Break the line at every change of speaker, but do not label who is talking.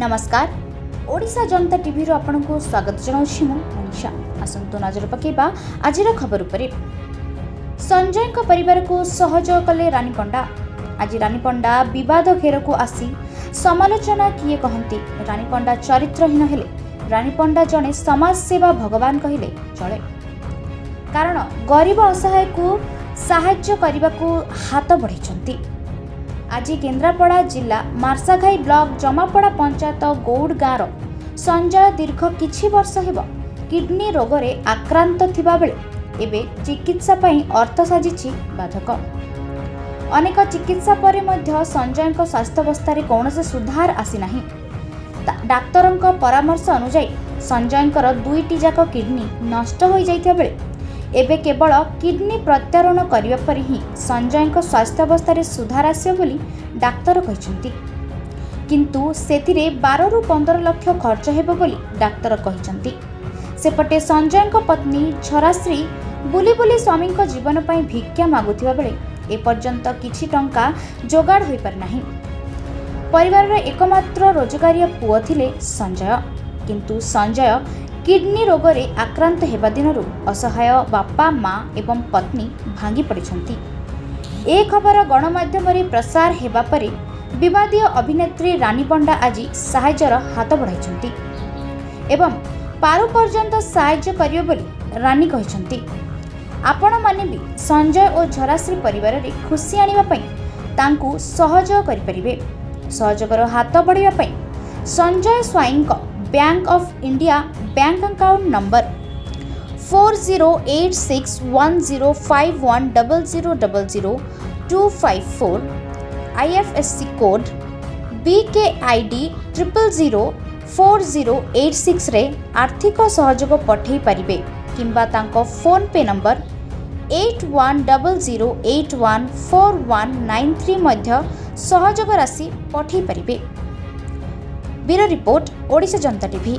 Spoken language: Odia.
ନମସ୍କାର, ଓଡ଼ିଶା ଜନତା ଟିଭିରୁ ଆପଣଙ୍କୁ ସ୍ୱାଗତ ଜଣାଉଛି ମୁଁ ମନୀଷା। ଆସନ୍ତୁ ନଜର ପକାଇବା ଆଜିର ଖବର ଉପରେ। ସଞ୍ଜୟଙ୍କ ପରିବାରକୁ ସହଯୋଗ କଲେ ରାନୀ ପଣ୍ଡା। ଆଜି ରାନୀ ପଣ୍ଡା ବିବାଦ ଘେରକୁ ଆସି ସମାଲୋଚନା। କିଏ କହନ୍ତି ରାନୀ ପଣ୍ଡା ଚରିତ୍ରହୀନ, ହେଲେ ରାନୀ ପଣ୍ଡା ଜଣେ ସମାଜସେବା ଭଗବାନ କହିଲେ ଚଳେ। କାରଣ ଗରିବ ଅସହାୟକୁ ସାହାଯ୍ୟ କରିବାକୁ ହାତ ବଢ଼ାଇଛନ୍ତି। ଆଜି କେନ୍ଦ୍ରାପଡ଼ା ଜିଲ୍ଲା ମାର୍ଶାଘାଇ ବ୍ଲକ ଜମାପଡ଼ା ପଞ୍ଚାୟତ ଗୌଡ଼ ଗାଁର ସଞ୍ଜୟ ଦୀର୍ଘ କିଛି ବର୍ଷ ହେବ କିଡନୀ ରୋଗରେ ଆକ୍ରାନ୍ତ ଥିବାବେଳେ ଏବେ ଚିକିତ୍ସା ପାଇଁ ଅର୍ଥ ସାଜିଛି ବାଧକ। ଅନେକ ଚିକିତ୍ସା ପରେ ମଧ୍ୟ ସଞ୍ଜୟଙ୍କ ସ୍ୱାସ୍ଥ୍ୟାବସ୍ଥାରେ କୌଣସି ସୁଧାର ଆସିନାହିଁ। ଡାକ୍ତରଙ୍କ ପରାମର୍ଶ ଅନୁଯାୟୀ ସଞ୍ଜୟଙ୍କର ଦୁଇଟି ଯାକ କିଡନୀ ନଷ୍ଟ ହୋଇଯାଇଥିବା ବେଳେ ଏବେ କେବଳ କିଡନୀ ପ୍ରତ୍ୟାରୋପଣ କରିବା ପରେ ହିଁ ସଞ୍ଜୟଙ୍କ ସ୍ୱାସ୍ଥ୍ୟାବସ୍ଥାରେ ସୁଧାର ଆସିବ ବୋଲି ଡାକ୍ତର କହିଛନ୍ତି। କିନ୍ତୁ ସେଥିରେ 12ରୁ 15 ଲକ୍ଷ ଖର୍ଚ୍ଚ ହେବ ବୋଲି ଡାକ୍ତର କହିଛନ୍ତି। ସେପଟେ ସଞ୍ଜୟଙ୍କ ପତ୍ନୀ ଝରାଶ୍ରୀ ବୁଲି ବୁଲି ସ୍ୱାମୀଙ୍କ ଜୀବନ ପାଇଁ ଭିକ୍ଷା ମାଗୁଥିବା ବେଳେ ଏପର୍ଯ୍ୟନ୍ତ କିଛି ଟଙ୍କା ଯୋଗାଡ଼ ହୋଇପାରିନାହିଁ। ପରିବାରର ଏକମାତ୍ର ରୋଜଗାରିଆ ପୁଅ ଥିଲେ ସଞ୍ଜୟ। କିନ୍ତୁ ସଞ୍ଜୟ କିଡନୀ ରୋଗରେ ଆକ୍ରାନ୍ତ ହେବା ଦିନରୁ ଅସହାୟ ବାପା, ମା ଏବଂ ପତ୍ନୀ ଭାଙ୍ଗି ପଡ଼ିଛନ୍ତି। ଏ ଖବର ଗଣମାଧ୍ୟମରେ ପ୍ରସାର ହେବା ପରେ ବିବାଦୀୟ ଅଭିନେତ୍ରୀ ରାନୀ ପଣ୍ଡା ଆଜି ସାହାଯ୍ୟର ହାତ ବଢ଼ାଇଛନ୍ତି ଏବଂ ପାରୁ ପର୍ଯ୍ୟନ୍ତ ସାହାଯ୍ୟ କରିବେ ବୋଲି ରାନୀ କହିଛନ୍ତି। ଆପଣମାନେ ବି ସଞ୍ଜୟ ଓ ଝରାଶ୍ରୀ ପରିବାରରେ ଖୁସି ଆଣିବା ପାଇଁ ତାଙ୍କୁ ସହଯୋଗ କରିପାରିବେ। ସହଯୋଗର ହାତ ବଢ଼ାଇବା ପାଇଁ ସଞ୍ଜୟ ସ୍ୱାଇଁଙ୍କ bank of India bank account number 408610510000254, IFSC code BKID0004086ରେ ଆର୍ଥିକ ସହଯୋଗ ପଠାଇ ପାରିବେ କିମ୍ବା ତାଙ୍କ PhonePe number 8100814193 ମଧ୍ୟ ସହଯୋଗ ରାଶି ପଠାଇ ପାରିବେ। ବ୍ୟୁରୋ ରିପୋର୍ଟ, ଓଡ଼ିଶା ଜନତା ଟିଭି।